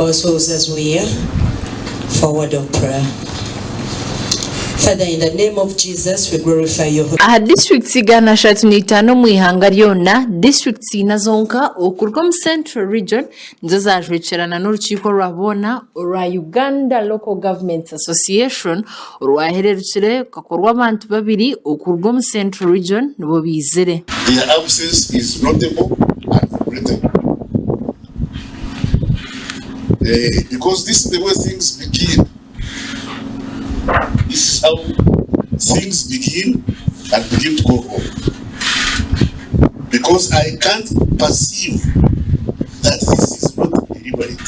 Ourselves as we are for a word of prayer. Father, in the name of Jesus, we glorify your holy Aha disiturikiti 135 omu ihanga ryona, disiturikiti ina zonka okuruga omu Central Region nizo zajwekyerana n'orukiiko rwa boona orwa Uganda Local Governments Association orwahererukire rukakorwa abantu babiri okuruga omu Central Region nibo baizire. Their absence is notable and regrettable. Eh, because this is the way things begin. This is how things begin and begin to go wrong. Because I can't perceive that this is not deliberate.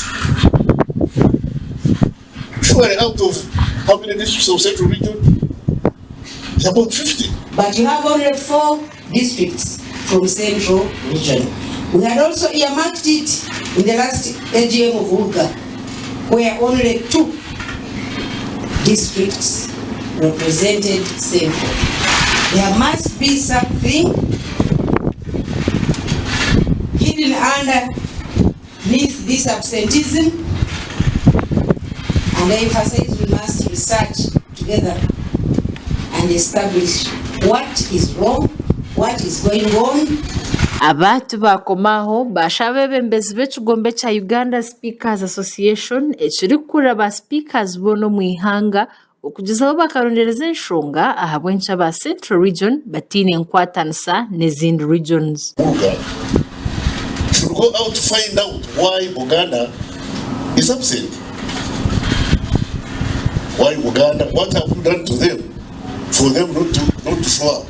Surely out of how many districts of Central Region? It's about 50. But you have only four districts from Central Region. We had also earmarked it in the last AGM of ULGA, where only two districts represented Central. There must be something hidden underneath this absenteeism, and I emphasize we must research together and establish what is wrong, what is going on. Aba tibaakoma aho, baashaba abeebembezi b'ekigombe ekya Uganda Speakers Association ekirikukurira ba Speakers boona omu ihanga okugyezaho bakarondereza enshonga ahabw'enki aba Central Region bataine nkwatanisa n'ezindi regions. Buga should go out to find out why Buganda is absent. Why Buganda, what have you done to them for them not to, not to show up?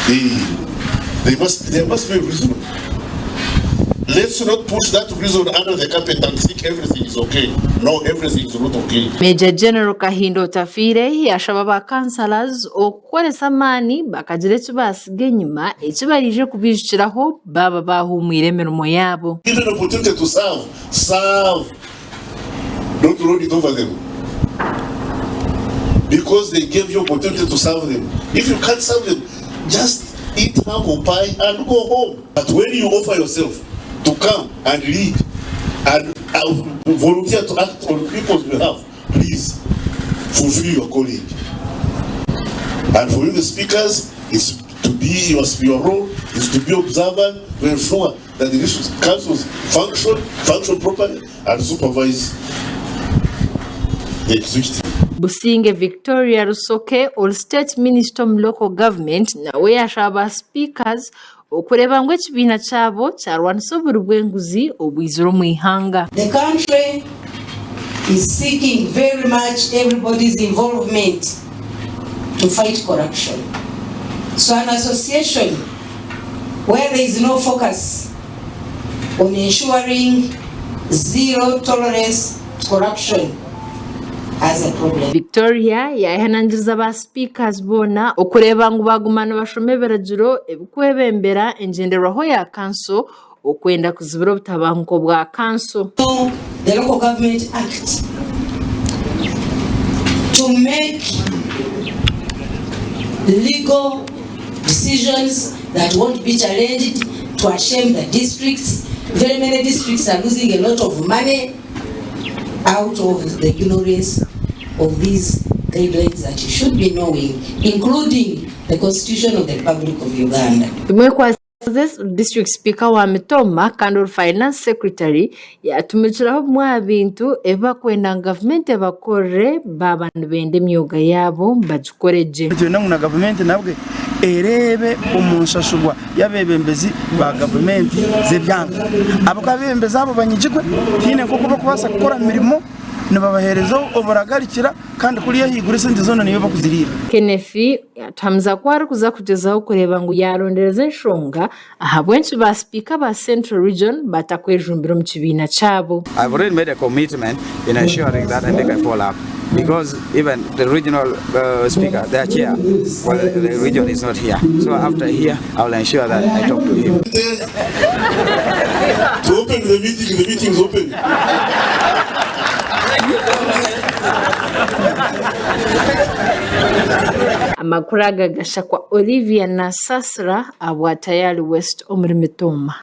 They, they must, there must be a reason. Let's not push that reason under the carpet and think everything is okay. No, everything is not okay. Major General Kahinda Otafiire yashaba ba councillors okukoresa amaani bakagira eki baatsiga enyima eki baraije kubaijukiraho baaba baahuumwire emirimo yaabo. Given opportunity to serve, serve, don't lord it over them because they gave you opportunity to serve them. If you can't serve them, just eat humble pie and go home. But when you offer yourself to come and lead and volunteer to act on people's behalf, please fulfill your calling. And for you, the speakers, it's to be your, your role is to be observant to ensure that the district councils function, function properly, and supervise the executive. Businge Victoria Rusoke ori State Minister omu Local Government nawe yashaba ba Speakers okureeba ngu ekibiina kyabo kyarwanisa oburi bw'enguzi obwizire omu ihanga. The country is seeking very much everybody's involvement to fight corruption. So an association where there is no focus on ensuring zero tolerance to corruption has a problem. Victoria yaayehanangiriza ba sipiika boona okureeba ngu baaguma nibashoma ebiragiro ebirikwebembera engyenderwaho ya kanso okwenda kuzibira obutabanguko bwa kanso. The Local Government Act to make legal decisions that won't be challenged to ashame the districts. Very many districts are losing a lot of money out of the ignorance of these guidelines that you should be knowing, including the Constitution of the Republic of Uganda. Tumwekwasize District Speaker wa Mitooma kandi ori Finance Secretary yatumikiraho bimwe aha bintu ebi barikwenda ngu gavumenti ebakorere baaba nibenda emyoga yaabo bagikore gye. Nitwenda ngu na gavumenti nabwe ereebe omu nshashurwa y'abeebembezi ba gavumenti z'ebyanga. Ahabw'okuba abeebembezi abo banyigirwe, tihaine nk'oku barikubaasa kukora mirimo, nibabaheereza oburagarikira kandi kuriya ahaiguru esente zoona niyo barikuziriira. Kenneth yatuhamiza ku arikuza kugyezaho kureeba ngu yaarondereza enshonga ahabw'enki ba sipiika ba Central Region batakwejumbira omu kibiina kyabo. I've already made a commitment in ensuring that I make a follow up because even the regional uh, speaker, their chair for the, the region is not here. So after here, I will ensure that I talk to him. To open the meeting, the meeting is open. Amakuru aga gashakwa Olivia Nasasira ahabwa Tayari West omuri Mitooma.